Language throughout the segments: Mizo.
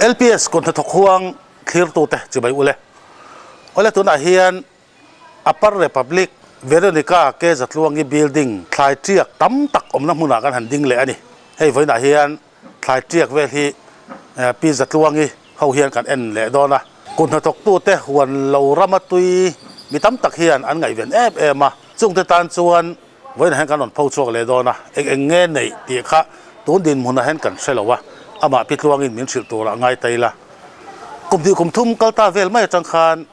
LPS kut hnathawk huang thlirtute chibai ule. Awle tunah hian Upper Republic Veronica K Zatluangi building thlai tiak tam tak awmna hmunah kan han ding leh a ni. Hei vawiinah hian thlai tiak vel hi Pi Zatluangi ho hian kan en leh dawn a. Kut hnathawktute huan lo rama tui mi tam tak hian an ngaihven em em a, chungte tan chuan Vawiinah hian kan rawn pho chhuak leh dawn a, eng eng nge neih tih kha tun dinhmunah hian kan hre lo a, amah pi tluangin min hrilh turah ngai ta ila. Kum hnih kum thum kal ta vel mai atang khan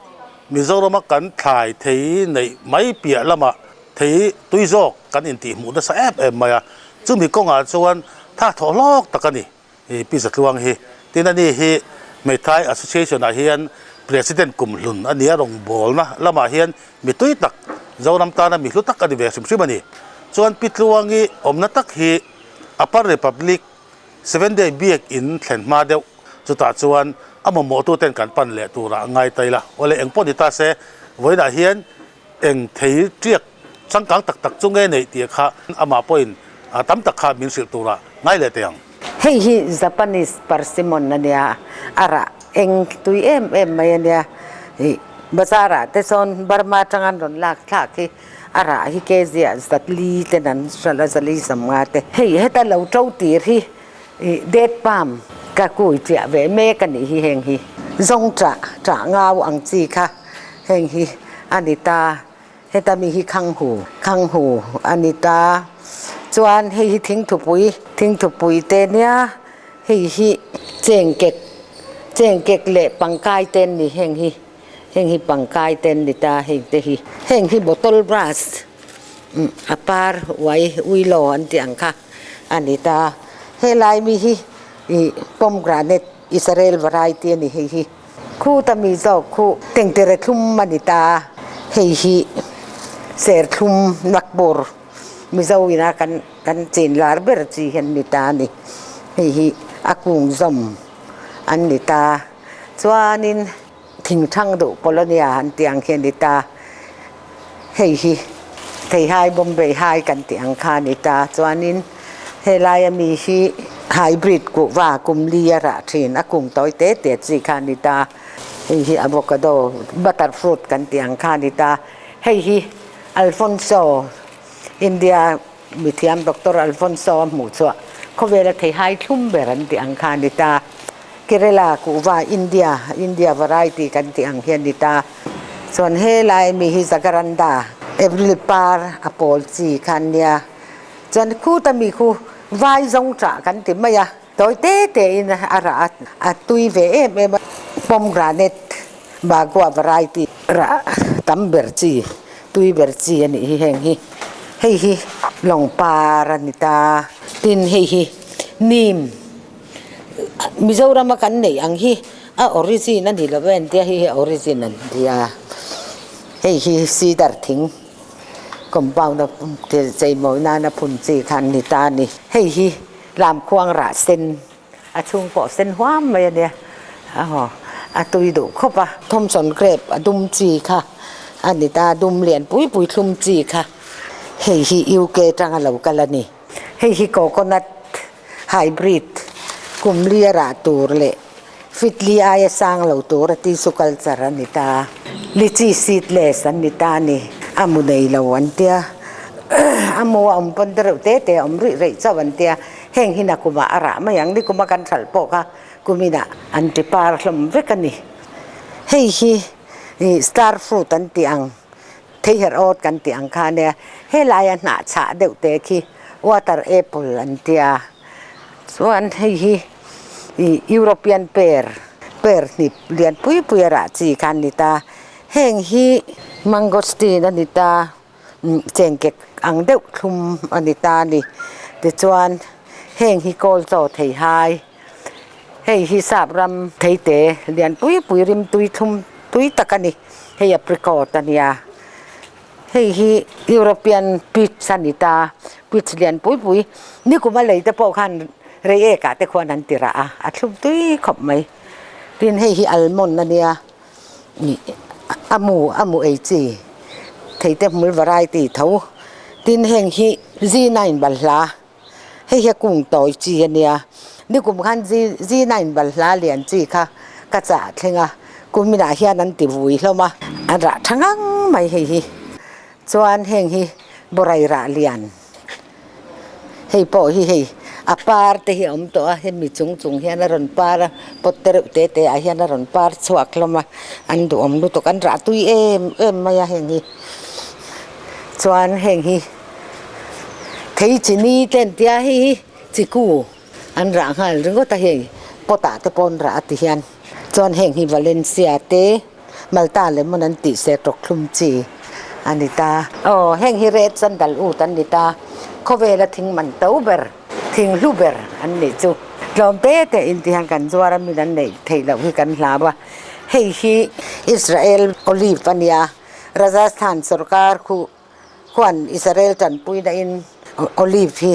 Mizorama kan thlai thei neih mai piah lamah thei tui zawk kan intihhmuh nasa em em mai a, chumi kawngah chuan tha thawh hlawk tak a ni. I Pi Zatluang hi tin a ni hi Hmeithai Association ah hian President kum hlun a ni a, rawngbawlna lamah hian mi tui tak Zoram tana mi hlu tak a ni ve hrim hrim a ni. Chuan Pi Tluangi awmna tak hi Upper Republic Seven Day Biak in thlen hma deuh chutah chuan a mamawhtu ten kan pan leh turah a ngai ta ila. Awle eng pawh ni ta se vawiinah hian eng thei tiak changkang tak tak chu nge neih tih kha amah pawhin tam tak kha min hrilh turah ngai leh teh ang. Hei hi Japanese persimmon a nia, a rah eng tui em em mai a nia. Ih bazar ah te sawn Burma atanga an rawn lak thlak hi a rah hi kg ah zatli ten an hralh a, zali zamnga te. Hei heta lo to tir hi ih date palm ka kui chiah ve mek a nih hi heng hi. Zawng chah chah ngau ang chi kha heng hi a ni ta. Heta mi hi Khanghu, Khanghu a ni ta. Chuan hei hi thingthupui, thingthupui te nia hei hi chengkek, chengkek leh pangkai te an ni heng hi, heng hi pangkai te an ni ta heng te hi. Heng hi bottle brush a par uai uilo an tih ang kha a ni ta. Helai mi hi ih pomegranate Israel variety a ni hei hi. Khu ta mi zawk khu tengtere thlum a ni ta. Hei hi serthlum Nagpur Mizo ina kan kan chin lar ber chi hi an ni ta a ni. Hei hi a kung zawm an ni ta. Chuanin thingthang duh Polonia an tih ang khi a ni ta. Hei hi theihai Bombay hai kan tih ang kha a ni ta. Chuanin helai ami hi hybrid kuhva kum li a rah thin a kum tawi te te chi kha a ni ta. Hei hi avocado butter fruit kan tih ang kha a ni ta. Hei hi Alphonso India mithiam Doctor Alphonso a hmuh chhuah khawvela theihai thlum ber an tih ang kha a ni ta. Kerala kuhva India India variety kan tih ang hi a ni ta. Chuan helai mi hi Jacaranda April par a pawl chi kha an nia. Chuan khuta mi khu vai zawng chah kan ti mai a, tawi te te in a rah a, a tui ve em em a. Pomegranate Bagua variety rah tam ber chi, tui ber chi a nih hi heng hi. Hei hi lawng par a ni ta. Tin hei hi neem. Mizorama kan neih ang hi a origin a ni lo em tia hei hi a origin an tia hei hi cedar thing compound a cheimawi nana phun chi kha an ni ta a ni hei hi lamkhuang rah sen a chhung pawh sen huam mai a nia aw a tui duh khawp a Thomson grape a dum chi kha a ni ta dum lian pui pui thlum chi kha hei hi UK atanga lo kal a ni hei hi coconut. Hybrid kum li a rah tur leh fit li aia sang lo tur a tissue culture a ni ta. Lychee seedless an ni ta a ni. A mu nei lo an tia. A mu a awm pawn te reuh te te a awm rih reih chauh an tia. Heng hi nakumah a rah mai ang. Nikuma kan hralh pawh kha kuminah an ti par hlawm vek a ni. Hei hi star fruit an tih ang. Theiher awt kan tih ang kha ania, helaia hnah chhah deuh te khi water apple an tia, chuan hei hi ih European pear, pear hnip lian pui pui a rah chi kha an ni ta, heng hi mangosteen a ni ta, chengkek ang deuh thlum a ni ta a ni, tichuan heng hi kawl chaw thei hai, hei hi sap ram theite lian pui pui rimtui thlum tui tak a ni. Hei apricot a nia, hei hi European peach a ni ta, peach lian pui pui nikum a lei te pawh khan rei ek ah te khuan an ti rah a, a thlum tui khawp mai. Tin hei hi almond a nia, ih a mu a mu ei chi thei te hmul variety tho. Tin heng hi Z9 balhla. Hei hi a kung tawi chi a nia. Nikum khan G9 balhla lian chi kha ka chah thleng a, kuminah hian an ti vui hlawm a, an rah tha ngang mai hei hi. Chuan heng hi borai rah lian hei pawh hi hei a par te hi a awm tawh a, hemi chung chung hian a rawn par a, pot te reuh te te ah hian a rawn par chhuak hlawm a, an duhawm lutuk an rah tui em em mai a heng hi. Chuan heng hi thei chini te an tia hei hi chiku an rah nghal ringawt a hei pot ah te pawh an rah a ti hian chuan heng hi Valencia te Malta lemon an tih se tawk thlum chi a ni ta. Aw heng hi red sandalwood an ni ta khawvela thing man to ber thing hlu ber an nih chu tlawm te te in ti hian kan zuar a min an neih theih loh hi kan hlau a hei hi Israel olive a nia Rajasthan sorkar khu khuan Israel tanpuina in olive hi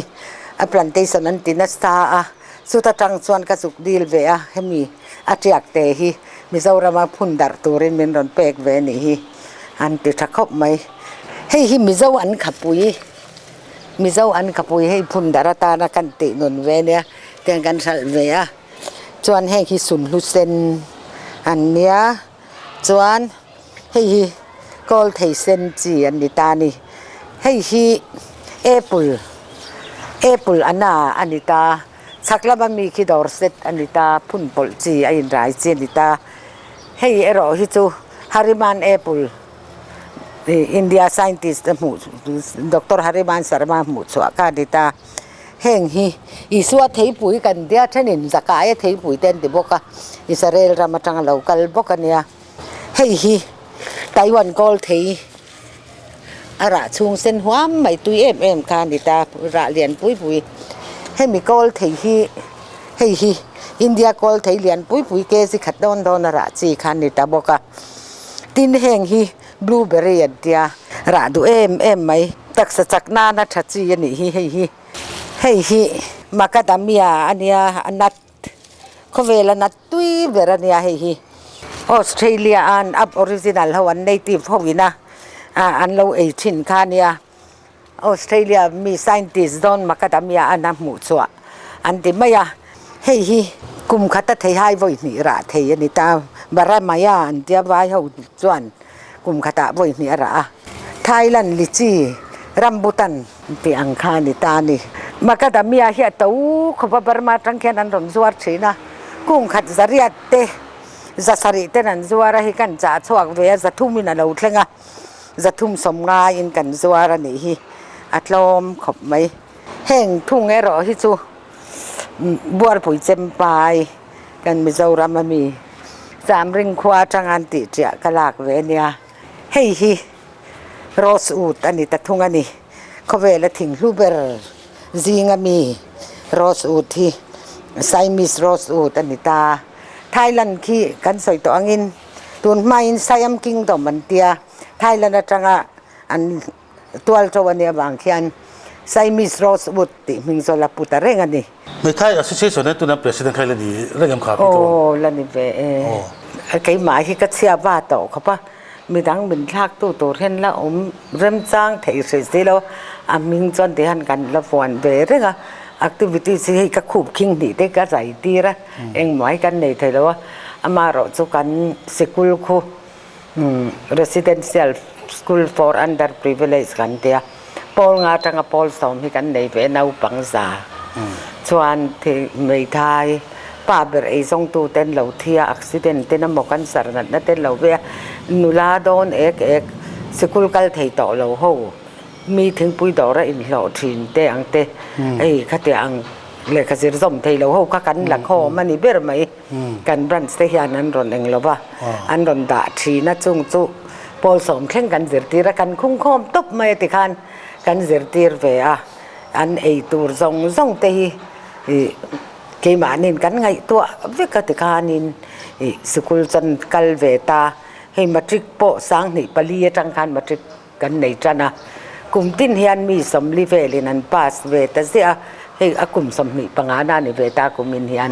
a plantation an ti nasa a, chuta tang chuan ka zuk dil ve a, hemi a tiak te hi Mizorama phun darh turin min rawn pek ve nih hi an ti tha khawp mai. Hei hi Mizo an khapui, Mizo an khapui hei phun darh atana kan tih nun ve nia tiang kan hralh ve a, chuan heng hi sunhlu sen an nia. Chuan hei hi kawl thei sen chi an ni ta a ni. Hei hi apple apple ana a ni ta. Chhak lama mi khi dawr set a ni ta, phun pawlh chi a inrai chi a ni ta. Hei erawh hi chu Hariman apple India scientist a hmuh Doctor Hariman Sharma hmuh chhuah kha a ni ta. Heng hi Isua theipui kan tia thenin Zakaia theipui te an ti bawk a, Israel ram atanga lo kal bawk a nia. Hei hi Taiwan kawl thei a rah chhung sen huam mai tui em em kha a ni ta, rah lian pui pui. Hemi kawl thei hi hei hi India kawl thei lian pui pui kg khat dawn dawn a rah chi kha a ni ta bawk a. Tin heng hi Blueberry an tia, rah duh em em mai. Taksa chak nana tha chi a nih hi hei hi. Hei hi macadamia a nia, a nut, khawvel a nut tui ber a nia hei hi. Australia an aboriginal ho an native ho ina an lo ei thin kha a nia. Australia mi scientist dawn macadamia an a hmuh chhuah an ti mai a, hei hi kum khata theihai vawi hnih rah thei a ni ta, Baramaya an tia vai ho chuan kum khatah vawi hnih a rah a, Thailand lichi rambutan tih ang kha a ni ta a ni. Macadamia hi a to khawp a, Burma atang khian an rawn zuar thin a, kung khat zariat te zasarih ten an zuar a, hei kan chah chhuak ve a, zathumin a lo thleng a. Zathum sawm ngaiin kan zuar a nih hi a tlawm khawp mai. Heng thung erawh hi chu Buarpui Chempai kan Mizoram ami Chamring khua atanga an tih chiah ka lak ve ania. Hei hi Rosewood a ni ta thung a ni. Khawvela thing hlu ber zing ami Rosewood hi Siamese Rosewood a ni ta. Thailand khi kan sawi tawh angin. Tun hmain Siam Kingdom an tia, Thailand atanga an tual to a nih avang khian Siamese Rosewood tih hming chu la pu ta reng a ni. Hmeichhai Association hian tuna President kha i la ni reng em kha pi chuan? Aw la ni ve e. Keimah hi ka chhia va tawh khawp a, midang min thlak tu tur hian la awm remchang theih hrih si lo, a hming chuan ti hian kan la vuan ve reng a, activities hi hei ka khup khing hnih te ka zai tir a. Engmah hi kan nei thei lo a, amaherawh chu kan sikul khu Residential School for Under Privilege kan ti a, pawl nga atanga pawl sawm hi kan nei ve naupang za chuan hmeithai pa ber ei zawngtu ten lo thi a, accident ten emaw cancer natna ten lo ve a, nula dawn ek ek sikul kal thei tawh lo ho mi thingpui dawr a inhlawh thin te ang te hei khatiang ang. Lehkha zir zawm thei lo ho kha kan la khawm a ni ber mai. Kan branch te hian an rawn eng lo va, an rawn dah thin a, chung chu pawl sawm thleng kan zirtir a, kan khung khawm tawp mai a tikhan kan zirtir ve a, an ei tur zawng zawng te hi ih keimahniin kan ngaihtuah vek a tikhanin ih sikul chuan kal ve ta, hei matric pawh sanghnih pali atang khan matric Kan nei tan a, kum tin hian mi sawmli velin an pass ve ta ziah a, hei a kum 25 na ni ve ta kumin hian.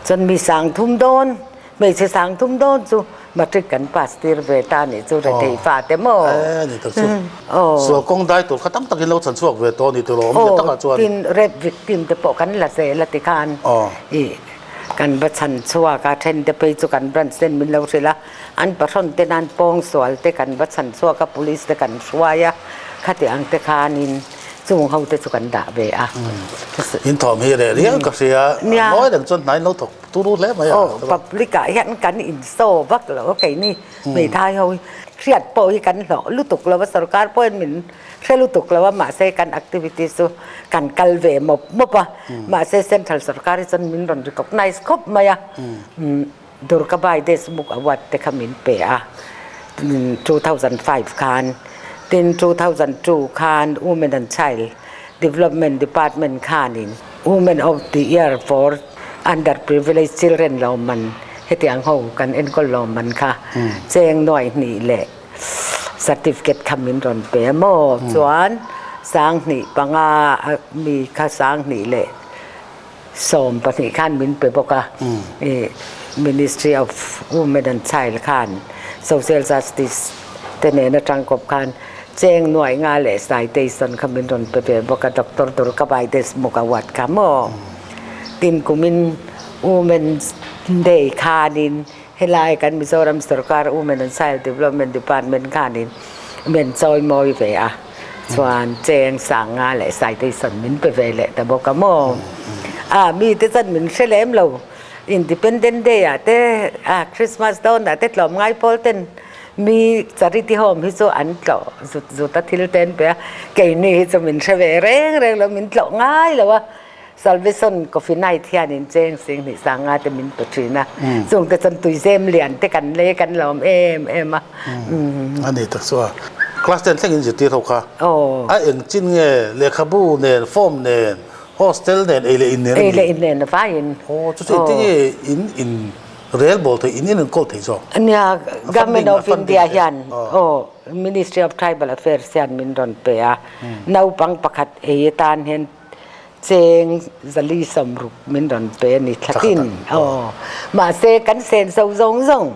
Chuan mi sang thum dawn, hmeichhe sang thum dawn chu Matric kan pass tir ve ta nih chu rethei fa te maw? E ni tak chu. Sual kawng dai tur kha tam takin lo chhan chhuak ve tawh ni tur a awm leh takah chuan. Tin rape victim te pawh kan la zel a tikhan i kan va chhan chhuak a, then te phei chu kan branch ten min lo hrilh a, an pahrawn te nan pawng sual te kan va chhan chhuak a, police te kan hruai a, khati ang te khanin chung ho te chu kan dah ve a. In thawm hi reh riau ka hria, ngawi reng chuan hnai lo thawk turu hle mai a. Aw, public ah hian kan insaw vak lo a keini hmeithai ho hi hriat pawh hi kan hlawh lutuk lo a, sorkar pawhin min hre lutuk lo a, mahse kan activities chu kan kal ve mawp mawp a, mahse central sorkar hi chuan min rawn recognize khawp mai a. Durgabai Deshmukh Award te kha min pe a, 2005 khan. Tin, 2002 khan Women and Child Development Department khanin Women of the Year for Underprivileged Children lawmman hetiang ho kan enkawl lawmman kha cheng nuai hnih leh certificate kha min rawn pe a maw? Chuan 2005 a mi kha 2000 leh 12 khan min pe bawk a, i Ministry of Women and Child khan Social Justice te nen atang kawp khan cheng nuai nga leh citation kha min rawn pe ve bawk a, Doctor Durgabai Deshmukh Award kha maw? Tin kumin Women's Day khanin helai kan Mizoram Sorkar Women and Child Development Department khanin min chawimawi ve a. Chuan cheng sang nga leh citation min pe ve leh ta bawk a maw? A mi te chuan min hre lem lo. Independent Day ah te, a Christmas dawn ah te tlawm ngai pawl ten mi charity home hi chu an tlawh zut zut a thil te an pe a. Keini hi chu min hre ve reng reng lo, min tlawh ngai lo a. Salvation Coffee Night hianin cheng sing hnih sang nga te min pe thin a, chung te chuan tuizem lian te kan lei kan lawm em em a. A ni tak chu a. Class ten thlengin zirtir ho kha a eng chin nge lehkhabu nen, form nen, hostel nen, ei leh in nen a ni? Ei leh in nen a vaiin. Aw chu chu engtin nge in in rel bawl thei, in in enkawl thei zawk? Nia, Government of India hian aw Ministry of Tribal Affairs hian min rawn pe a, naupang pakhat ei atan hian Cheng zali 60 min rawn pe a ni thlakin. Aw. Mahse kan sen zo zawng zawng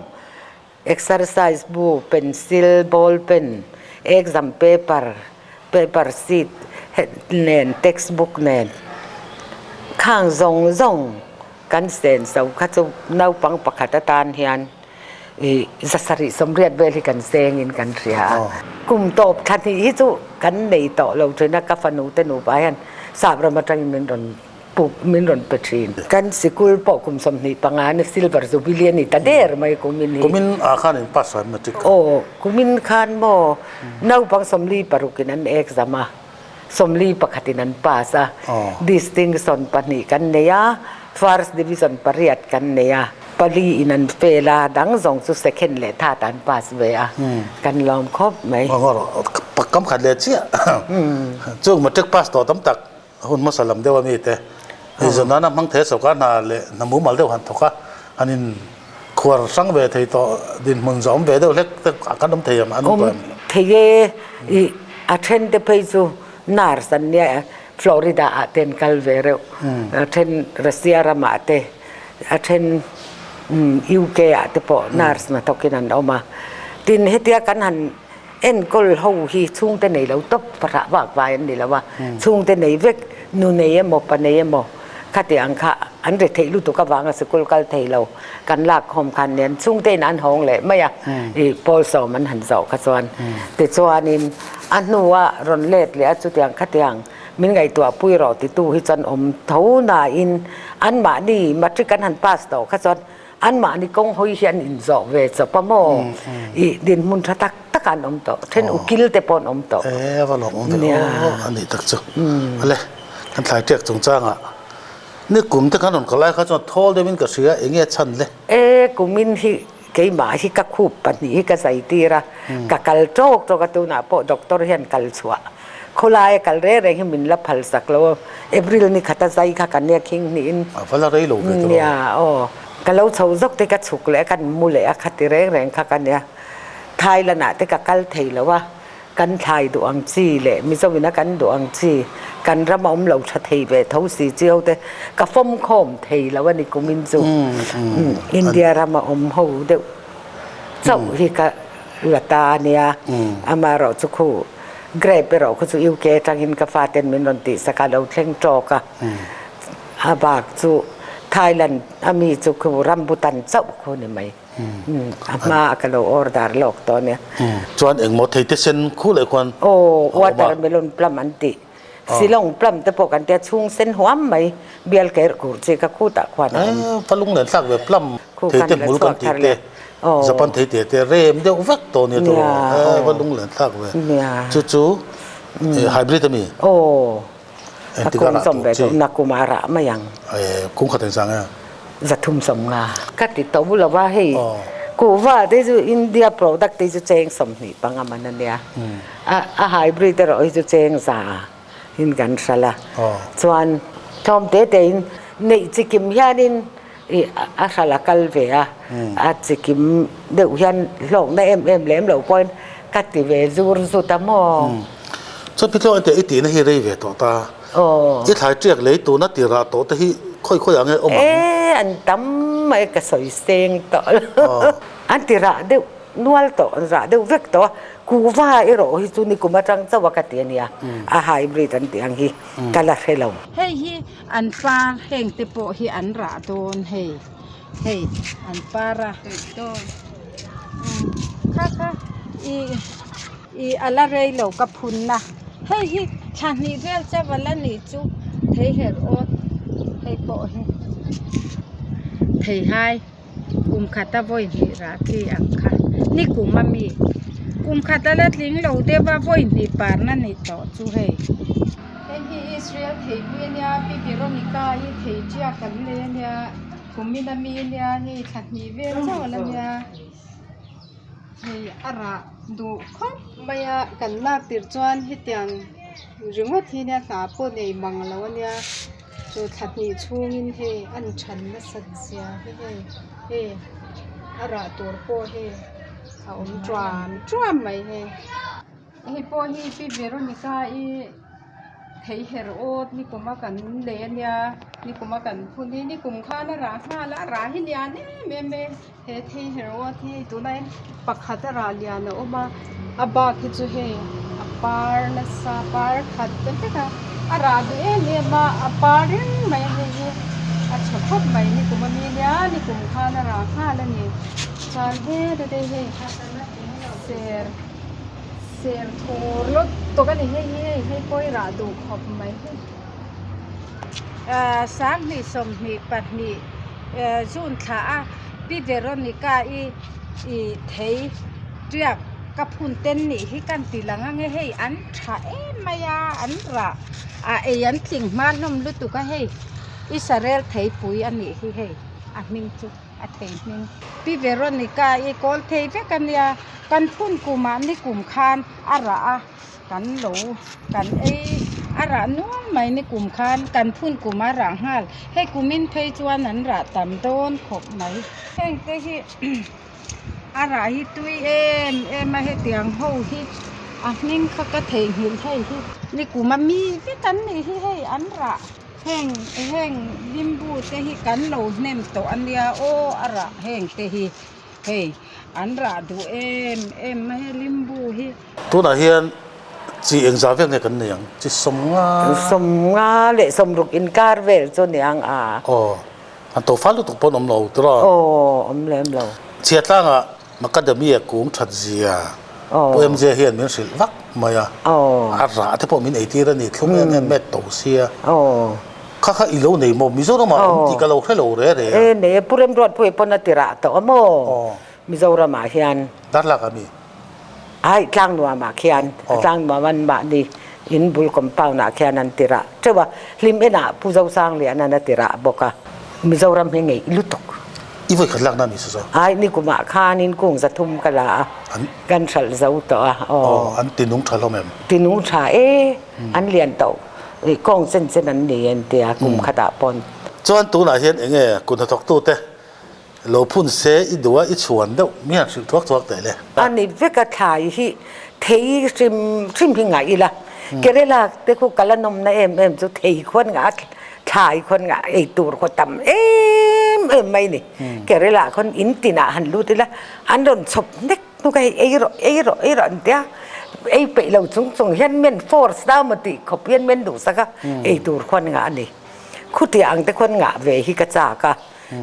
exercise bu, pencil, ball pen, exam paper, paper sheet nen, textbook nen khang zawng zawng kan sen zo kha chu naupang pakhat atan hian I 780 vel hi kan sengin kan hria a. Kum tawp thla hnih hi chu kan nei tawh lo thin a, ka fanu te nupa hian sap ram atangin min rawn puk min rawn pe thin. Kan sikul pawh kum 25 na silver jubilee a ni ta der mai kumin hi. Kumin ah khan in pass an matric kha. Aw, kumin khan maw naupang 46 in an exam a, 41 in an pass a, distinction pahnih kan nei a, first division pariat kan nei a, pali in an fail a, dang zawng chu second leh third an pass ve a, kan lawm khawp mai. Kam khat leh chiah chung matric pass tawh tam tak hun hmasa lam deuh a mi te eizawn nana hmang thei a sawrkar hna leh hna mumal deuh han thawk a, han in khuar hrang ve thei tawh dinhmun zawm ve deuh hlek te kan awm thei ang an awm tawh em? Thei e, i a then te phei chu nurse an nia Florida ah te an kal ve reuh, a then Russia ramah te, a then UK ah te pawh nurse hnathawkin an awm a. Tin hetia kan han enkawl ho hi chhungte nei lo tawp fahrah vak vai an ni lo a, chhungte nei vek nu nei emaw pa nei emaw khati ang kha an ri theih lutuk avanga sikul kal thei lo kan lak khawm khan nen chhungte in an hawng leh mai a, i pawl sawm an han zawh kha chuan tichuanin a hnua rawn let leh a chutiang khatiang min ngaihtuah pui rawh titu hi chuan awm tho nain anmahni matric an han pass tawh kha chuan Anmahni kawng hawi hi an inzawh ve chawp a maw? I dinhmun tha tak tak an awm tawh. Then ukil te pawh an awm tawh. E, va lawm awm ve aw, a nih tak chu. Ale, kan thlai ṭek chungchangah ni kum te kan rawn kal lai kha chuan thawl deuhin ka hria, eng nge chhan le? E, kumin hi keimah hi ka khup pahnih hi ka zai tir a, ka kal ṭawk ṭawk a, tunah pawh doctor hian kal chhuah khawlai a kal reng reng hi min la phal sak lo. April ni khat a zai kha ka nia khing hnihin. A va la rei lo ve tawh. Nia aw. Ka lo chho zawk te ka chhuk leh a kan mu leh a khati reng reng kha ka nia. Thailand ah te ka kal thei lo a, kan thlai duh ang chi leh Mizo in a kan duh ang chi kan ram a awm lo tha thei ve tho si chi ho te ka fawm khawm thei lo a ni kumin chu. India ram a awm ho deuh. chauh hi ka la ta a nia. Amaherawh chu khu grape erawh khu chu UK atangin ka faten min rawn tihsak a lo thleng tawk a. A bak chu Thailand a mi chu khu rambutan chauh khu ni mai. A hma a ka lo order lawk tawh a nia. Chuan engmaw thei te sen khu leh khuan a awm a. Watermelon plum an tih. Silawng plum te pawh kan tia chhung sen huam mai bial ker kur chi ka khutah khuan a awm. Ka lung nen thlak ve plum thei te hmul kan tih te Japan thei te te rem deuh vek tawh nia tawh va lung len thlak ve chu chu hybrid a mi? Aw a kung zawm ve tawh nakum a rah mai ang. Kung khat engzang e? 350. Ka ti to lo va hei kuhva te chu India product te chu cheng 25 man a nia. A hybrid erawh hi chu cheng za in kan hral a. Chuan tlawm te te in neih chikim hianin i a hral a kal ve a. A chikim deuh hian hlawkna em em lem loh pawhin ka ti ve zur zut a maw. Chuan Pitlawng ente i tihna hi rei ve tawh ta. I thlai tiak lei tuna ti rah tawh te hi khawi khawi ah nge awm ang? E an tam mai ka sawi seng tawh lo. An ti rah deuh nual tawh, an rah deuh vek tawh a. Kuhva erawh hi chu nikum atang chauh a ka ti a nia, a hybrid an tih ang hi ka la hre lo. Hei hi an par heng te pawh hi an rah dawn hei, hei an par a. Kha kha i. Ih a la rei lo ka phun na. Hei hi thla hnih vel chauh a la nih chu thei herh awt hei pawh hi thei hai kum khat a vawi hnih rah chi ang kha ni kum a mi kum khat a la tling lo deuh a vawi hnih parna ni tawh chu hei. Hei hi Israel theipui a nia Pi Veronica hi thei tiak kan nei a nia kumin a mi a nia hei thla hnih vel chauh a la nia. Hei a rah duh khawp mai a kan lak tirh chuan hetiang ringawt hi nia hna pawh nei mang lo a nia chu thla hnih chhungin hei a ni than nasat zia hi hei hei a rah tur pawh hei a awm tuam tuam mai hei. Hei pawh hi Pi Veronica i thei herh awt nikuma kan lei a nia nikuma kan phun hi nikum khan a rah nghal a a rah hi lian em em e he thei herh awt hi hei tunah hian pakhat a rah lian a awm a a bak hi chu hei a par nasa par khat ta vek a a rah duh em em a a par reng mai a hei hi a tha khawp mai nikum ami nia nikum khan a rah nghal a ni chuan heta te hei ser. Ser thur lut tuk a ni hei hi hei hei pawh hi rah duh khawp mai hi. Ahh sanghnih 22 eh June thla a Pi Veronica i ih thei tiak ka phun ten nih hi kan ti lang ange hei an tha em mai a an rah ah ei an tling hma hlawm lutuk a hei Israel theipui a nih hi hei a hming chu. A thei hming. Pi Veronica i kawl thei vek a nia, kan phun kumah ni kum khan a rah a, kan lo kan ei a rah nual mai ni kum khan kan phun kum a rah nghal, hei kumin phei chuan an rah tam dawn khawp mai. Heng te hi a rah hi tui em em a hetiang ho hi a hming kha ka theihnghilh hei hi ni kum a mi vek an nih hi hei an rah. Heng heng limbu te hi kan lo hnem tawh a nia aw a rah heng te hi hei an rah duh em em a he limbu hi. Tunah hian chi engzah vel nge kan nei ang? Chi 50. 50 leh 60 inkar vel chu ni ang a. Aw, an to fal lutuk pawn awm lo tiraw? Aw, awm lem lo. Chhiatlangah Macadamia kung that zia Pu MJ hian min hrilh vak mai a, a rah te pawh min eitir a ni, thlum em em met to sia. Kha kha i lo nei maw? Mizoram ah awm tih ka lo hre lo re re a. E nei e, Pu Remruatpuia pawn a ti rah tawh a maw Mizoram ah hian. Darlak ah mi? Ai, Tlangnuam ah khian, Tlangnuam an mahni in bul compound ah khian an ti rah teuh a, hlim en ah Pu Zosanglian an a ti rah bawk a. Mizoram hi ngeih lutuk. I vawi khat lakna a ni saw saw. Ai ni kumah khanin kung 300 ka la a, kan hralh zo tawh a. Aw, an tinung tha hlawm em? Tinung tha e, an lian tawh. Kawng chen chen an ni an tia kum khatah pawn. Chuan tunah hian eng nge kut hnathawktute lo phun se i duh a, i chhuan deuh mi han hrilh thuak thuak teh le. A ni vek a thlai hi thei hrim hrim hi ngaih ila, Kerala te khu kal a nawmna em em chu thei khuan ngah a thlai khuan ngah ei tur khaw tam em. em mai ni. Kerala khawn in tinah han lut ila an rawn chhawp nek hnuk a hei ei rawh ei rawh ei rawh an tia ei peih lo chung chung hian men force dau maw tih khawp hian men duhsak a ei tur khuan ngah a ni. Khutiang ang te khuan ngah ve hi ka chak a.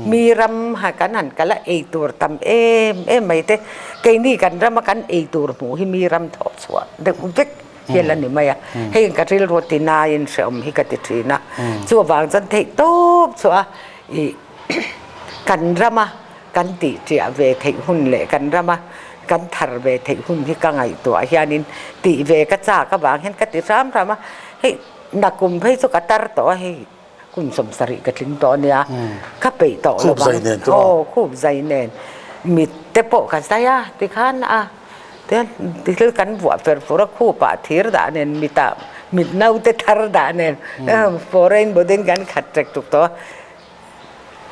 Mi ram ha kan han kal a ei tur tam em em mai te keini kan rama kan ei tur hmuh hi mi ram thawh chhuah deuh vek hian a ni mai a. Hei ka rilru tinain hrehawm hi ka ti thin a. Chuvang chuan theih tawp chu a ih kan rama kan tih chiah ve theih hun leh kan rama kan thar ve theih hun hi ka ngaihtuah hianin tih ve ka chak avang hian ka ti hram hram a. Hei nakum phei chu ka tar tawh a hei. Kum 70 ka tling tawh ania, ka peih tawh lo vang. Aw, khup zai nen. Mit te pawh ka zai a, tikhan a tihian thil kan vuah fer fur a, khupah thir dah nen mitah mit naute thar dah nen foreign body in kan khat ṭek tuk tawh a.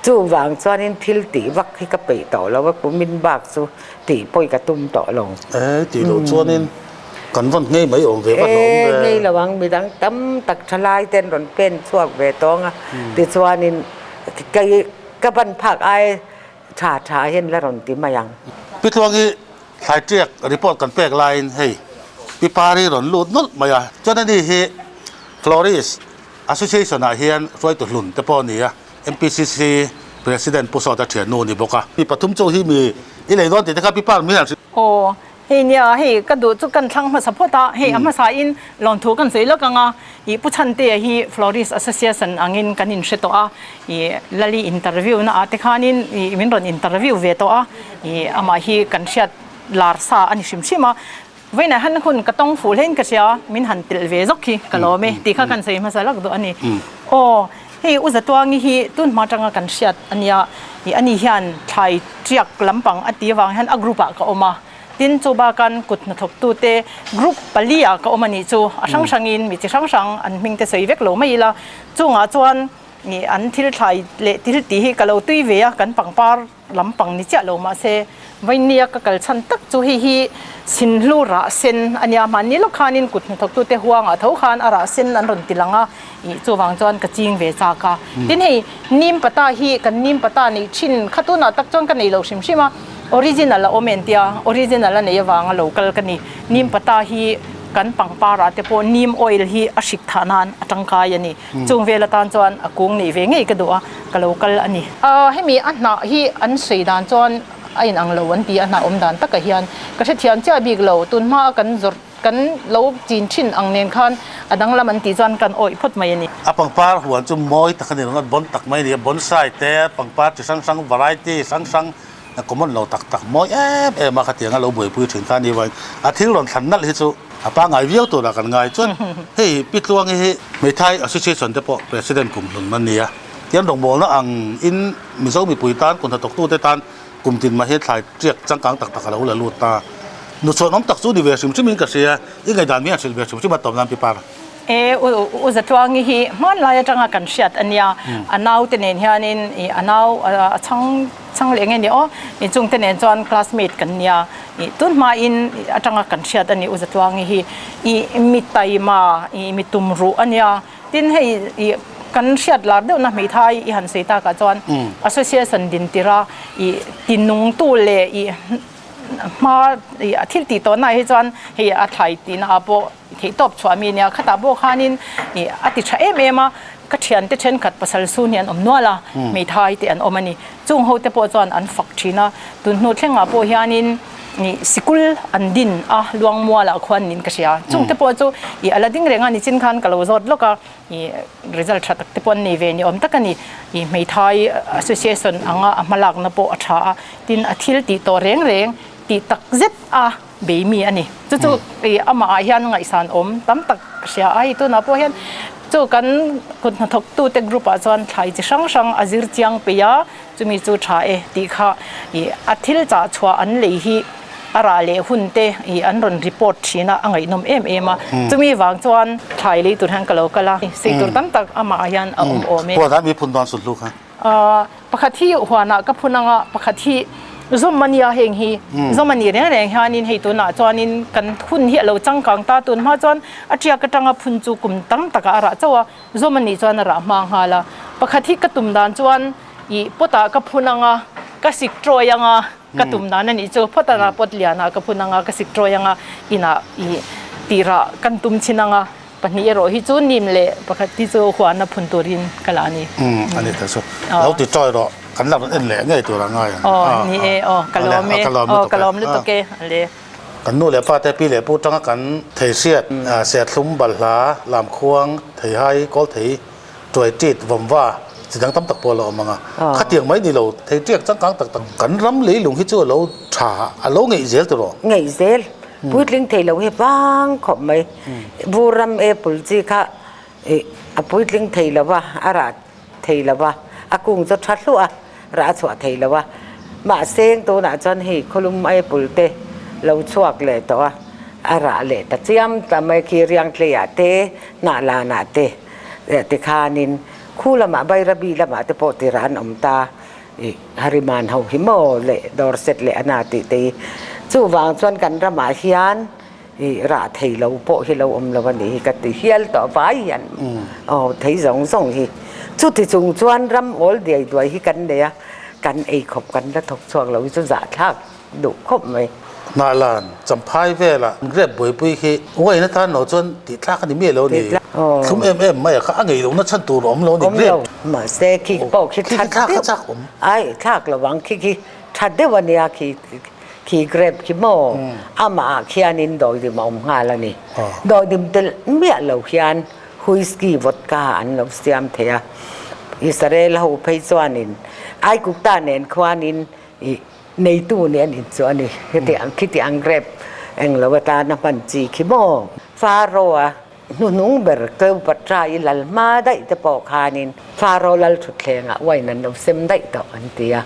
Chuvang chuanin thil tih vak hi ka peih tawh lo a, kumin bak chu tih pawi ka tum tawh lo. E, tih loh chuanin kan vawn ngei mai awm ve va hlawm ve. E, ngei lo ang, midang tam tak thalai ten rawn pen chhuak ve tawng a, tichuanin kei ka ban phak ai tha tha hian la rawn ti mai ang. Pi Tluangi thlai tiak report kan pek laiin hei Pi Pari rawn lut nawlh mai a, chuan ani hi Florist Association ah hian hruaitu hlun te pawh a ni a, MPCC President Pu Sawta thiannu a ni bawk a. Mi pathum chu hi mi i lei dawn tih te kha Pi Par mi hian hrilh. Aw, hei nia, hei ka duh chu kan thlang hmasa phawt a, hei a hmasa in lawmthu kan sawi lawk ang a, ih Pu Chhantea hi Florist Association angin kan inhre tawh a, ih Lali interview na ah te khanin ih min rawn interview ve tawh a, ih amah hi kan hriat lar sa a ni hrim hrim a, Vawiinah han hun ka tawng fuh hlein ka hria, min han telh ve zawk hi ka lawm e tih kha kan sawi hmasa lak duh a ni. Aw, hei U Zatuangi hi tun hma atanga kan hriat a nia, ih ani hian thlai tiak lampang a ti avang hian a group ah ka awm a, tin chu bakan kut hnathawktute group pali ah ka awm a nih chu, a hrang hrangin mi chi hrang hrang an hming te sawi vek lo mai ila, chungah chuan ih an thil thlai leh thil tih hi ka lo tui ve a, kan pangpar Lampang ni chiah lo mahse Vainia ka kal chhan tak chu hei hi Sinhlu rah sen a nia, mahni lawk khanin kut hnathawktute huangah tho khan a rah sen an rawn ti lang a, ih chuvang chuan ka ching ve chak a. Tin hei Nim pata hi kan Nim pata neih thin kha tunah tak chuan ka nei lo hrim hrim a, original a awm en tia original a nei avanga lo kal ka ni. Nim pata hi kan pangparah te pawh Nim oil hi a hrik thah nan a tangkai a ni. Chung vel atan chuan a kung neih ve ngei ka duh a, ka lo kal a ni. Hemi a hnah hi an sawi dan chuan a inang lo an ti a, hnah awm dan takah hian ka hrethiam chiah bik lo. Tun hma a kan zawrh kan lo chin thin ang nen khan a danglam an tih chuan kan awih phawt mai a ni. A pangpar huan chu mawi tak a ni ringawt, bon tak mai a ni a, bonsai te, pangpar chi hrang hrang, variety hrang hrang, common lo tak tak mawi em em a khatiang a lo buaipui thin kha a ni vain a thil rawn thlan nalh hi chu a pangngai viau turah kan ngai chuan hei Pi Tluangi hi Hmeithai Association te pawh President kum hlun a ni a tiang rawngbawlna ang in Mizo mipui tan kum hnathawktute tan kum tin mah hi thlai tiak changkang tak tak a lo la lut ta nuchhawn awm tak chu ni ve hrim hrim in ka hria i ngaihdan mi a hrilh ve hrim hrim a tawp nan Pi Par. E U Zatluangi hi hmanlai atanga kan hriat a nia a naute nen hianin i a nau a chhang Chhang leh nge ni aw, i chungte nen chuan classmate kan nia, i tun hmain atanga kan hriat a ni U Zatluangi hi, i mi taima, i mi tum ruh a nia, tin hei i kan hriat lar deuhna hmeithai i han sawi takah chuan association din tira i tinungtu leh i hma i a thil tih tawhnaah hi chuan hei a thlai tihna ah pawh Theihtawp chhuah mi nia khatah pawh khanin ih a ti tha em em a, ka thiante thenkhat pasal sun hi an awm nual a, hmeithai te an awm a ni. Chung ho te pawh chuan an fak thin a, tun hnu thlengah pawh hianin ih sikul an din a, Luangmualah khuan niin ka hria. Chung te pawh chu ih a la ding reng a, nichin khan ka lo zawt lawk a, ih result tha tak te pawh an nei ve ni awm tak a ni. Ih hmeithai association anga a hmalakna pawh a tha a, tin a thil tih tawh reng reng tih tak zet a. bei mi a ni. Chu chu i amah ah hian ngaihsan awm tam tak ka hria a, hei tunah pawh hian chu kan kut hnathawktute group ah chuan thlai chi hrang hrang a zir chiang peih a, chumi chu tha e tih kha i a thil chah chhuah an lei hi a rah leh hun te i an rawn report thin a, a ngaihnawm em em a, chumi vang chuan thlai lei tur hian ka lo kal a, sei tur tam tak amah ah hian a awm awm e. Huan ah mi phun dawn sut hlu kha. Pakhat hi huanah ka phun anga pakhat hi zawm a nia heng hi zawm a ni reng reng hianin hei tunah chuanin kan hun hi a lo changkang ta tun hma chuan a tiak atanga phun chu kum tam takah a rah chauh a zawm a nih chuan a rah hma nghal a pakhat hi ka tum dan chuan I pot ah ka phun anga, ka sik trawi anga, ka tum dan a nih chu. Phawt a pot lian ah ka phun anga, ka sik trawi anga, inah i tirah kan tum chin anga, pahnih erawh hi chu nim leh pakhat hi chu huana phun turin ka la a ni. Umm a ni ta chu. Lo ti trawi rawh, kan la rawn en leh ngei tur a ngai ang. Aw ni e, aw ka lawm e, aw ka lawm lutuk e, a le. Kan nu leh pa te pi leh pu tanga kan theihriat, serthlum, balhla, lamkhuang, theihai, kawlthei, Tuai tit, vawmva, chi dang tam tak pawh a lo awm ang a. Khatiang mai ni lo, thei tiak changkang tak tak kan ram leilung hi chu a lo tha, a lo ngeih zel tawh. Ngeih zel, puitling thei lo hi vang khawp mai. Vur ram apple chi kha ih a puitling thei lo va, a rah thei lo va, a kung chu tha hluah a, rah a chhuah thei lo a. Mahse tunah chuan hei khawlum apple te lo chhuak leh tawh a, a rah leh ta chiam ta mai khi riangtleiah te, hnah lanah te. Tikhanin khu lamah Bairabi lamah te pawh tirah an awm ta i Hariman ho hi maw leh Dorset leh Ana tih te hi. Chuvang chuan kan ramah hian i rah thei lo pawh hi lo awm lo a nih hi ka ti hial tawh vai hian aw thei zawng zawng hi. Chuti chung chuan ram awl diai duai hi kan nei a, kan eikhawp kan la thawk chhuak lo hi chu zahthlak duh khawp mai. Hnahlan, Champhai velah grape buaipui khi uain atan lo chuan tih tlak a ni miah lo a ni. Thlum em em mai a kha a ngei lohna chhan tur a awm lo a ni grape. Awm lo. Mahse khi pawh khi tha deuh. Ai thlak lo ang khi khi tha deuh a nia khi khi grape khi maw amah ah khianin dawidim a awm nghal a ni. Dawidim telh miah lo hian whisky vodka an lo siam thei a. Israel ho phei chuanin Aikukta nen khuanin ih Neitu nih an in chu a ni. Khiti ang khiti ang grape eng lo atana hman chi khi maw? Pharaoh-a hnuhnung ber Cleopatra i lal hma daih te pawh khanin Pharaoh lal thutthlengah wine an lo sem daih tawh an ti a.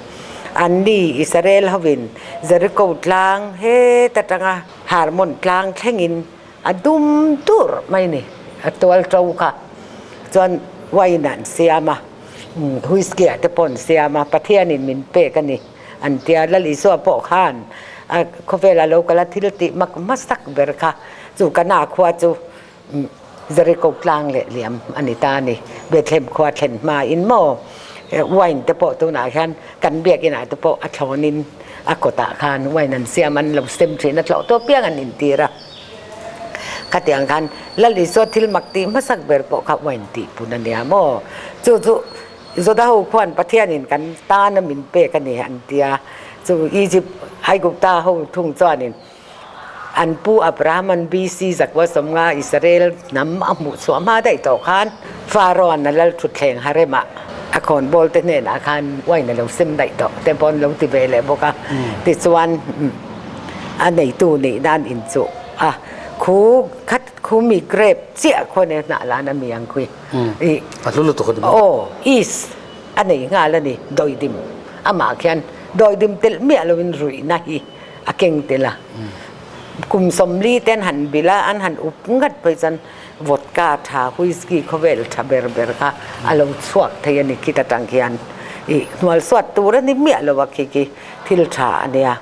Anni Israel hovin Jericho tlang heta tanga Hermon tlang thlengin a dum tur mai ni a tual to kha chuan wine an siam a, whisky ah te pawh an siam a, Pathianin min pek a ni. An tia Lal Isua pawh khan a khawvela lo kal a thil tih mak hmasak ber kha chu Kana khua chu Jericho tlang leh liam a ni ta a ni. Bethlehem khua thlen hma in maw wine te pawh tunah hian kan biakinah te pawh a thlawnin a kawtah khan wine an siam an lo sem thin a tlawh tawh piang an intir a. Khatiang khan Lal Isua thil mak tih hmasak ber pawh kha wine tih pun a nia maw chu chu Juda ho khuan Pathianin kan tana min pek a ni an ti a, chu Egypt, Aigupta ho thung chuanin an pu Abraham an BC zakua sawmnga Israel hnam a hmuh chhuah hma daih tawh khan Pharaoh-an a lal thutthleng haremah a khawnbawl te hnenah khan wine a lo sem daih tawh te pawh an lo ti ve leh bawk a, tichuan a neitu nih nan inchuh a, khu khat khu mi grape chiah khuan e hnah lan a mi ang khi. I A hlu lutuk a ni maw? Aw, is a nei nghal a ni, dawidim. Amah khian dawidim telh miah loin ruihna hi a keng tel a. Kum sawmli te an han bilh a, an han up ngat phei chuan vodka tha, whisky khawvel tha ber ber kha a lo chhuak thei a ni khit atang khian. I hnual suat tur a ni miah lo a khi khi thil tha a nia.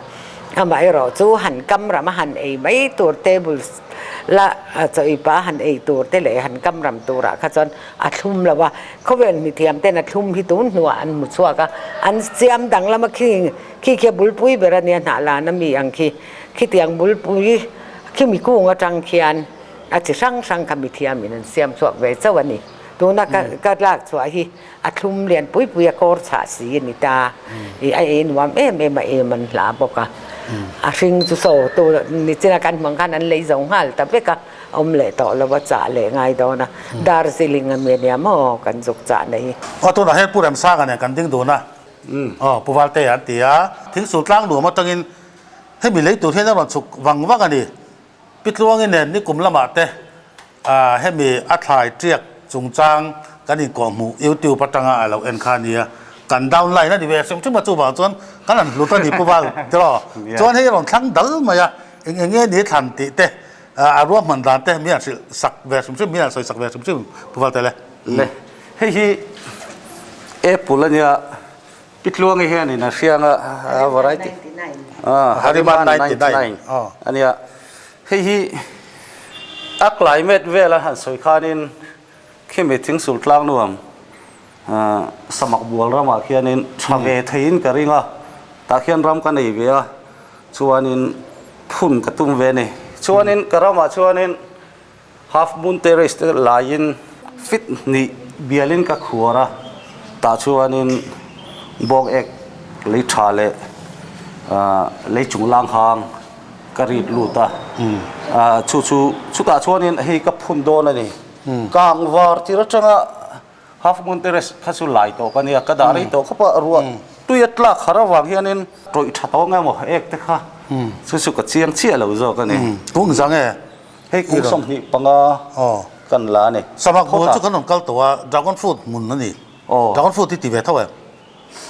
Amaherawh chu han kam ram a han ei mai tur table La chawi pa han ei tur te leh han kam ram turah kha chuan a thlum lo a, khawvel mithiam ten a thlum hi tun hnuah an hmu chhuak a, an siam danglam a khi khi khi a bulpui ber a nia hnah lan a mi ang khi, khitiang bulpui khi mi kung atang khian a chi hrang hrang kha mithiam in an siam chhuak ve chauh a ni. Tuna ka ka lak chhuah hi a thlum lian pui pui a kawr chhah si a ni ta i a ei nuam em em a em an hla bawk a a hring chu saw tu nichina kan hmang khan an lei zo nghal ta vek a awm leh tawh lo a chah leh ngai dawn a Darjeeling a mi a nia maw kan zuk chah nei hi. Aw tunah hian Pu Remsanga nen kan ding dun a aw Pu Valtea an ti a thingsul tlang nuam atangin hemi lei tur hian a rawn chhuk vang vang a ni Pi Tluangi nen nikum lamah te Hemi a thlai tiak chungchang kan inkawhhmuh YouTube atanga a lo en kha a nia, kan downline a ni ve hrim hrim a, chuvang chuan kan han hlut a ni Pu Val tiraw? Chuan hei a rawn thlang dal mai a, eng eng nge ni thlan tih te, a ruahman dan te mi han hrilh sak ve hrim hrim, mi han sawi sak ve hrim hrim Pu Val Tele. Le, hei hi Apple a nia, Pi Tluangi hianin a hriang a, a variety, Hariman 99 a nia. Hei hi a climate vela han sawi khanin khimi thingsul tlang nuam Samak bual ramah khianin tha ve theiin ka ring a, tah khian ram ka nei ve a, chuanin phun ka tum ve a ni. Chuanin ka ramah chuanin Half Moon Terrace te laiin fit hnih bialin ka khuar a, tah chuanin bawng ek lei tha leh lei chung lang hang ka rit lut a, chu chu chutah chuanin hei ka phun dawn a ni. Kang var tir atanga Half Moon Terrace kha chu lai tawh ka nia, ka dah rei tawh khawp a, ruah tui a tlak har avang hianin tawih tha tawh nge maw ek te kha chu chu ka chiang chiah lo zawk a ni. Kung zang e. Hei kung 25 kan la a ni. Samak bual chu kan rawn kal tawh a, dragon fruit hmun a ni. Dragon fruit hi ti ve tho em?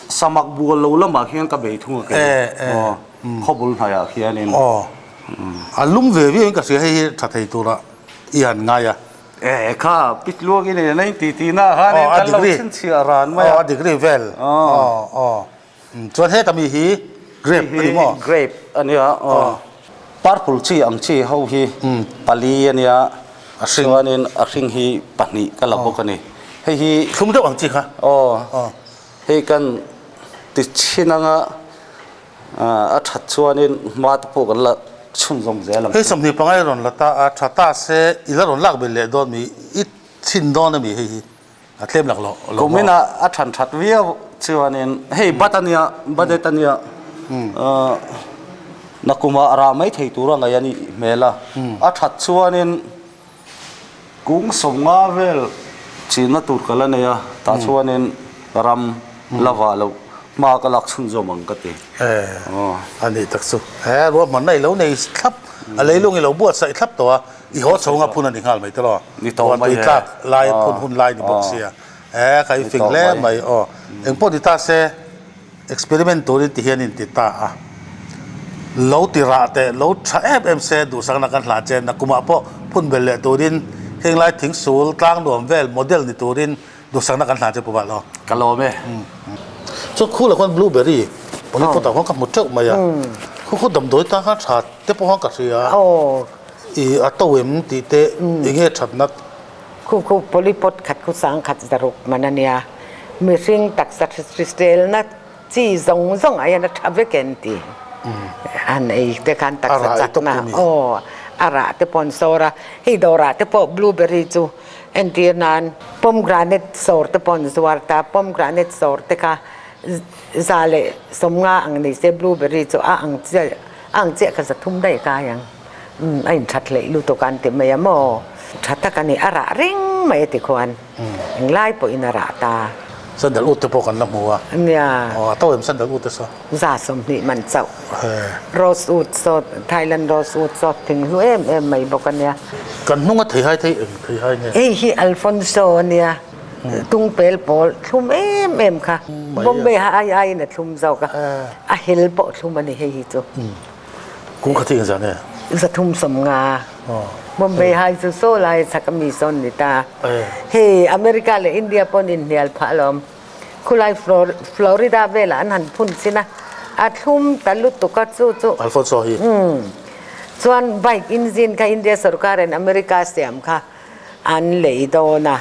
Samak bual lo lamah khian ka bei thung a kei. Khawbul hnaiah khianin. A lum ve viau in ka hria hei hi tha thei tura i han ngai a. E kha pitluang in nen a in ti ti na ah khan in kan lo chhinchhiah ran mai a. A degree vel. Chuan heta mi hi grape a ni maw? Grape a nia. Purple chi ang chi ho hi pali a nia. Chuanin a hring hi pahnih ka la bawk a ni. Hei hi thlum deuh ang chi kha. Hei kan ti chhin anga A that chuanin hma te pawh kan la chhunzawm zel ang chu. Hei 25 i rawn la ta a, tha ta se i la rawn lak belh leh dawn mi, i chhin dawn a mi hei hi a tlem lak lo maw? Kumin a a than that viau chuanin hei bat a nia, badet a nia, nakumah a rah mai thei tur a ngaih a nih hmel a, a that chuanin Kung 50 vel chinna tur ka la nei a, tah chuanin ram la vah loh hma ka lak chhunzawm ang ka ti. A nih tak chu. He ruahmanna i lo nei thlap, a leilung i lo buatsaih thlap tawh a, i haw chho anga phun a ni nghal mai tawh lo. Ni tawh mai e. Tlak lai phun hun lai ni bawk sia. He ka i fing hle mai aw. Engpawh ni ta se. Experiment turin ti hian in ti ta a, lo ti rah teh lo tha em em se duhsakna kan hlan che, nakumah pawh phun bel leh turin heng lai thingsul tlang nuam vel model ni turin duhsakna kan hlan che pu Val aw. Ka lawm e. Chuan khu lah khuan blueberry polypot ah khuan ka hmu teuh mai a, khu khu damdawi tan khan tha te pawh khan ka hria a, i a to em tih te enge thatna. Khu khu polypot khat khu sang khat zaruk man a nia. Mihring taksa hriselna chi zawng zawng ah hian a tha vek em ti han ei te khan taksa chakna aw a rah te pawh an sawr a, hei dawrah te pawh blueberry chu entir nan pomegranate sawr te pawh an zuar ta, pomegranate sawr te kha za leh 50 ang nei se blueberry chu a ang chiah a ang chiah kha 300 daih kai ang. Umm a inthat hleih lutuk a an ti mai a maw? Tha tak a ni, a rah reng mai a ti khuan englai pawhin a rah ta. Sandal ut te pawh kan la hmu a. Nia. Aw a to em sandal ut te saw? 20 man chauh. Rose wood saw, Thailand rose wood saw thing hlu em em mai bawk a nia. Kan hnung a theihai thei eng theihai nge? Hei hi Alfonso a nia, tung pel pawl thlum em em kha. Bombay ha ai aiin a thlum zawk a, a hel pawh thlum a ni hei hi chu. Kum kha thing zan e. 350. Bombay hai chu saw lai chak ami sawn ni ta. Hei America leh India pawn in hnial phah alawm. Khulai Florida velah an han phun chin a, a thlum ta lutuk a chu chu. Alfonso hi. Chuan bike engine kha India sorkar in America siam kha an lei dawn a,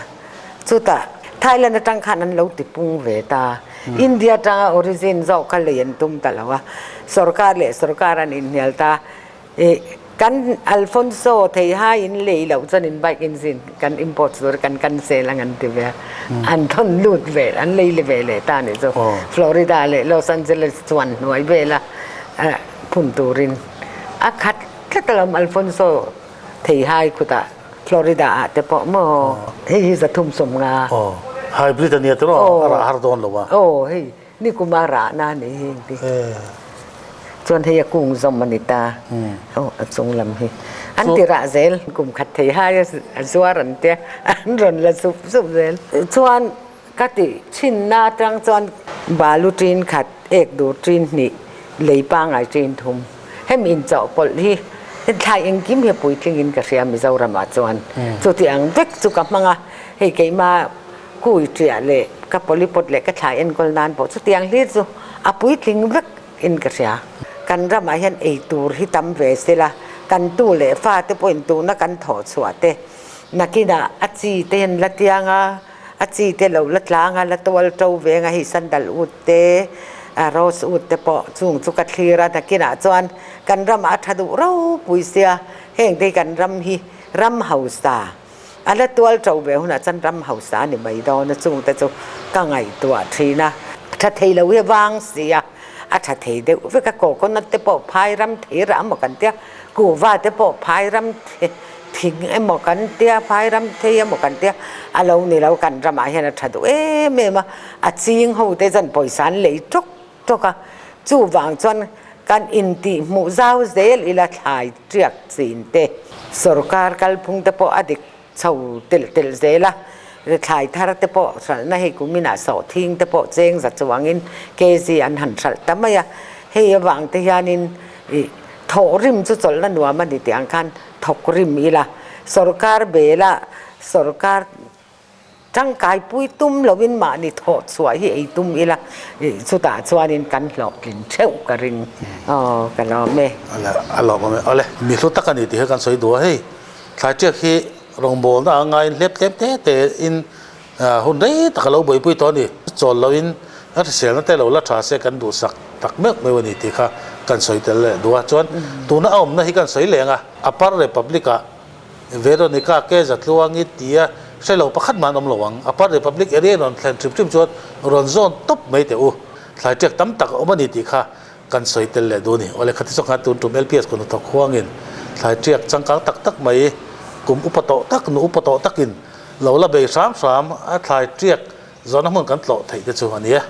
chutah Thailand atang khan an lo ti pung ve ta. India atanga origin zawk kha lei an tum ta lo a, sorkar leh sorkar an inhnial ta. Ih kan Alfonso theihai in lei loh chuan in bike engine kan import tur kan cancel ang an ti ve a, an thawn lut ve an lei le ve leh ta a nih chu. Florida leh Los Angeles chuan hnuai vela phun turin a khat tlat alawm Alfonso. Theihai khutah Florida ah te pawh maw hei hi 350. Aw hybrid a nia tiraw a rah har dawn lo a. Aw hei nikuma rahna a nih hi engti chuan hei a kung zawm a ni ta aw a chung lam hi an ti rah zel kum khat theihai a zuar an tia an rawn la sup sup zel chuan ka tih chhinna atang chuan balu tin khat ek dur tin hnih lei pangai tin thum. Hemi inchawhpawlh hi thlai engkim hi a puitlingin ka hria Mizoramah chuan. Chuti ang vek chu ka hmang a, hei keimah kui ṭiah leh ka polypot leh ka thlai enkawl nan pawh chuti ang hlir chu a puitling vek in ka hria. Kan ramah hian ei tur hi tam ve sela, kan tu leh fa te pawhin tuna kan thawh chhuah te nakinah a chi te hian la tiang a. A chi te lo la tlang a, la tual to ve anga hei sandalwood te, rosewood te pawh chung chu ka thlir a, nakinah chuan kan ramah a tha duh ropui sia, heng te hi kan ram hi ram hausa a la tual to ve hunah chuan ram hausa a ni mai dawn a, chung te chu ka ngaihtuah thin a. Tha thei lo hi a vang si a, a tha thei deuh vek a, coconut te pawh phai ram thei rah emaw kan tia, kuhva te pawh phai ram thing emaw kan tia, phai ram thei emaw kan tia, a lo ni lo, kan ramah hian a tha duh em em a, a ching ho te chuan pawisa an lei tawk tawk a, chuvang chuan kan intih hmuh zau zel ila thlai tiak chin te, sorkar kalphung te pawh a dik chho telh telh zel a, thlai thar te pawh hralhna hei kuminah sawhthing te pawh cheng za chuangin kg an han hralh ta mai a, hei avang te hianin ih thawh rim chu chawlhna nuam a ni tih ang khan thawk rim ila, sorkar bela sorkar tangkai pui tum loin mahni thawh chhuah hi ei tum ila ih chutah chuanin kan hlawhtlin theuh ka ring aw ka lawm e. A lawm awm e, awle mi hlu tak a ni tih hi kan sawi duh a hei. Thlai-ṭiak hi rawngbawlna a ngaiin hlep tlem te te in hun rei tak a lo buaipui tawh a ni. Chawl loin a hriselna te lo la ṭha se kan duhsak tak meuh meuh a ni tih kha kan sawi tel leh duh a. Chuan tuna a awmna hi kan sawi leng a, Upper Republic-ah Veronica ke Zatluangi tia hre lo pakhat mah an awm lo ang. Upper Republic area in rawn thlen hrim hrim chuan rawn zawn tawp mai teh u. Thlai-ṭiak tam tak a awm a ni tih kha Kan sawi tel leh duh a ni. Awle khati zawk khan tun tum LPS kun hnathawk huangin thlai tiak changkang tak tak mai kum upa tawh tak nu upa tawh takin lo la bei hram hram a thlai tiak zawhna hmun kan tlawh theih te chu a ni e.